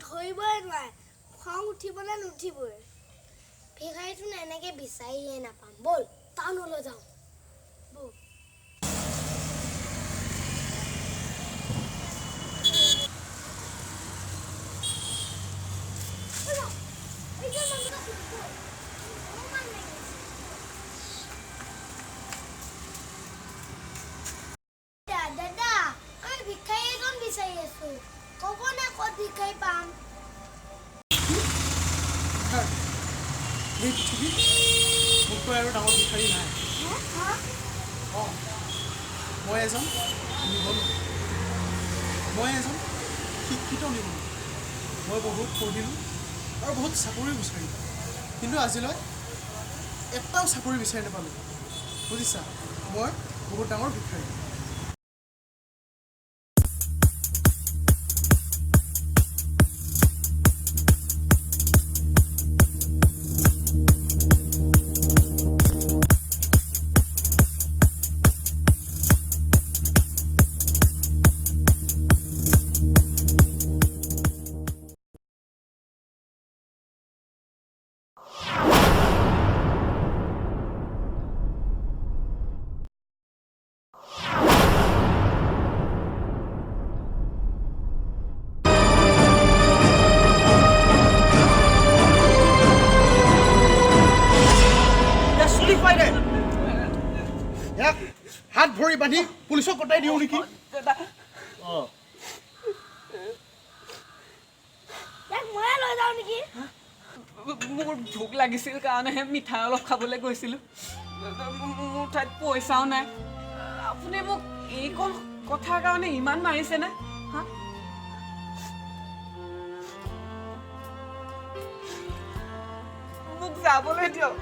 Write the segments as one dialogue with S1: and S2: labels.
S1: ধৰিবই নোৱাৰে, খং উঠিবনে নুঠিবই। ভিখাৰীচোন এনেকে বিচাৰিয়ে নাপাম। ব'ল, টাউনলৈ যাওঁ। ব'ল। দাদা, আমি ভিক্ষাৰী এজন বিচাৰি আছো। ক'ব নে ক'ত ভিক্ষাৰী পাম?
S2: ভিখাৰী? এই পৃথিৱীত মোতকৈ আৰু ডাঙৰ ভিখাৰী নাই। অঁ, মই এজন নিবনুৱা। মই এজন শিক্ষিত নিবনুৱা। মই বহুত পঢ়িলোঁ আৰু বহুত চাকৰিও বিচাৰিলোঁ, কিন্তু আজিলৈ এটাও চাকৰি বিচাৰি নাপালোঁ। বুজিছা, মই বহুত ডাঙৰ ভিখাৰী। ইয়াক চুলি খুৱাই দে। ইয়াক হাত ভৰি বান্ধি পুলিচক গতাই দিওঁ নেকি?
S3: অঁ।
S1: ইয়াক ময়ে লৈ যাওঁ নেকি?
S4: মোৰ ভোক লাগিছিল কাৰণেহে মিঠাই অলপ খাবলৈ গৈছিলোঁ। মোৰ ঠাইত পইচাও নাই। আপুনি মোক এইকণ কথাৰ কাৰণে ইমান মাৰিছেনে, হা? মোক যাবলৈ দিয়ক,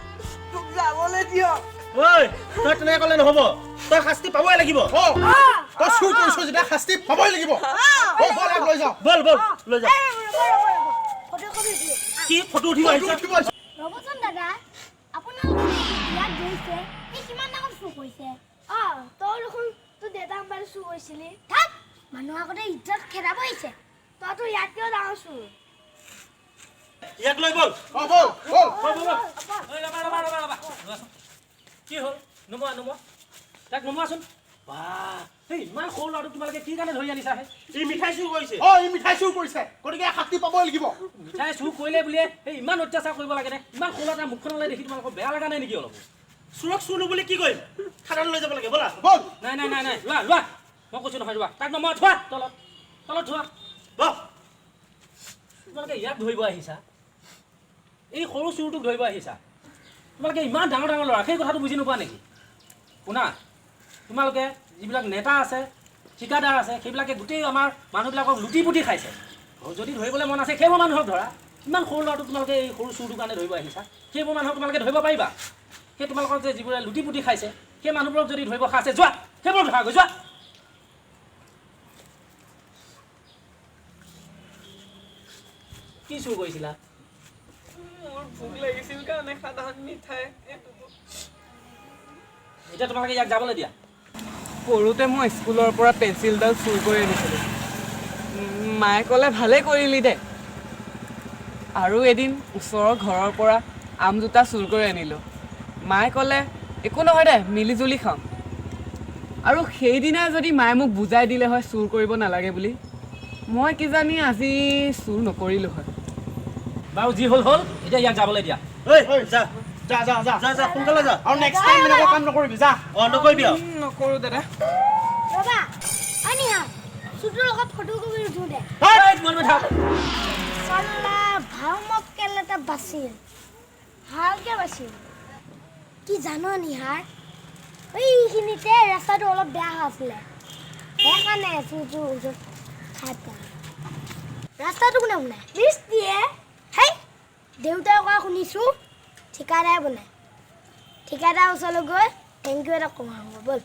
S4: মোক যাবলৈ দিয়ক।
S3: ঐ, তই তেনেকে ক'লে নহ'ব, তই শাস্তি পাবই লাগিব।
S2: অঁ, তই চুৰ কৰিছ যেতিয়া শাস্তি পাবই লাগিব। ব'ল ব'ল, ইয়াক লৈ যাওঁ।
S3: ব'ল ব'ল, লৈ যা।
S1: এই, ৰ'ব ৰ'ব ৰ'ব, ফটো কপি উঠিলো।
S3: কি ফটো উঠিব আহিছ?
S2: উঠিব আহিছ?
S1: ৰ'বচোন দাদা, আপোনালোকে ইয়াত ধৰিছে, সি কিমান ডাঙৰ চুৰ কৰিছে? অঁ, তই দেখোন তোৰ দেউতাৰ মোবাইল চুৰ কৰিছিলি। থাক, মানুহৰ আগতে ইজ্জত খেদাব আহিছে। তইতো ইয়াতকৈও ডাঙৰ চুৰ।
S3: ইয়াক লৈ ব'ল।
S2: অঁ, ব'ল ব'ল।
S3: ব'ল ব'ল ব'ল। ঐ, ৰ'বা ৰ'বা ৰ'বা ৰ'বা, ৰ'বাচোন। কি হ'ল? নমোৱা, নমোৱা, তাক নমোৱাচোন। বাহ, এই ইমান সৰু ল'ৰাটোক তোমালোকে কি কাৰণে ধৰি আনিছা হে?
S5: ই মিঠাই চুৰ কৰিছে।
S2: অঁ, ই মিঠাই চুৰ কৰিছে, গতিকে ইয়াক শাস্তি পাবই লাগিব।
S3: মিঠাই চুৰ কৰিলে বুলিয়ে এই ইমান অত্যাচাৰ কৰিব লাগেনে? ইমান সৰু ল'ৰা, তাৰ মুখখনলৈ দেখি তোমালোকৰ বেয়া লগা নাই নেকি অলপ?
S5: চোৰক চোৰ বুলি কি কৰিম? থানালৈ লৈ যাব লাগে, ব'লা।
S2: ব'ল।
S3: নাই নাই নাই নাই, লোৱা লোৱা, মই কৈছোঁ নহয়, লোৱা। তাক নমোৱা, থোৱা তলত, তলত থোৱা।
S5: বহ।
S3: তোমালোকে ইয়াক ধৰিব আহিছা, এই সৰু চোৰটোক ধৰিব আহিছা। তোমালোকে ইমান ডাঙৰ ডাঙৰ ল'ৰা, সেই কথাটো বুজি নোপোৱা নেকি? শুনা, তোমালোকে যিবিলাক নেতা আছে, ঠিকাদাৰ আছে, সেইবিলাকে গোটেই আমাৰ মানুহবিলাকক লুটি পুটি খাইছে। যদি ধৰিবলৈ মন আছে, সেইবোৰ মানুহক ধৰা। ইমান সৰু ল'ৰাটোক তোমালোকে এই সৰু চোৰটোৰ কাৰণে ধৰিব আহিছা। সেইবোৰ মানুহক তোমালোকে ধৰিব পাৰিবা? সেই তোমালোকক যে যিবোৰে লুটি পুটি খাইছে, সেই মানুহবোৰক যদি ধৰিব খাইছে, যোৱা সেইবোৰক ধৰাগৈ যোৱা। কি চুৰ কৰিছিলা?
S4: মোৰ ভোক লাগিছিল কাৰণে সাধাৰণ মিঠাই এইটুকু।
S3: এতিয়া তোমালোকে ইয়াক যাবলৈ দিয়া।
S4: সৰুতে মই স্কুলৰ পৰা পেঞ্চিলডাল চুৰ কৰি আনিছিলোঁ। মায়ে ক'লে, ভালেই কৰিলি দে। আৰু এদিন ওচৰৰ ঘৰৰ পৰা আম দুটা চুৰ কৰি আনিলোঁ। মায়ে ক'লে, একো নহয় দে, মিলি জুলি খাওঁ। আৰু সেইদিনা যদি মায়ে মোক বুজাই দিলে হয় চুৰ কৰিব নালাগে বুলি, মই কিজানি আজি চুৰ নকৰিলোঁ হয়।
S3: বাৰু, যি হ'ল হ'ল, এতিয়া ইয়াক যাবলৈ দিয়া।
S5: ঐ, যা।
S2: যা যা যা।
S5: যা যা, সোনকালে যা।
S2: আৰু নেক্সট টাইম এনেকুৱা কাম নকৰিবি, যা।
S5: অঁ, নকৰিবি আৰু।
S4: নকৰোঁ দাদা।
S1: ৰ'বা, অ নিহা, চুৰটোৰ লগত ফটো কপি উঠো দে।
S3: এই, তোমালোকে থাক।
S1: চাল্লা, ভাল মক্কেল এটা বাচিল, ভালকে বাচিল। কি জান নিহাৰ, এইখিনিতে ৰাস্তাটো অলপ বেয়া হৈ আছিলে, সেইকাৰণে চুৰটোৰ ওচৰত খাই পোৱা নাই। ৰাস্তাটো কোনে বনায়? মিস্ত্ৰীয়ে। হেই, দেউতাই কোৱা শুনিছোঁ ঠিকাদাৰে বনায়। ঠিকাদাৰ ওচৰলৈ গৈ thank U এটা কওঁ আহোঁ ব'ল।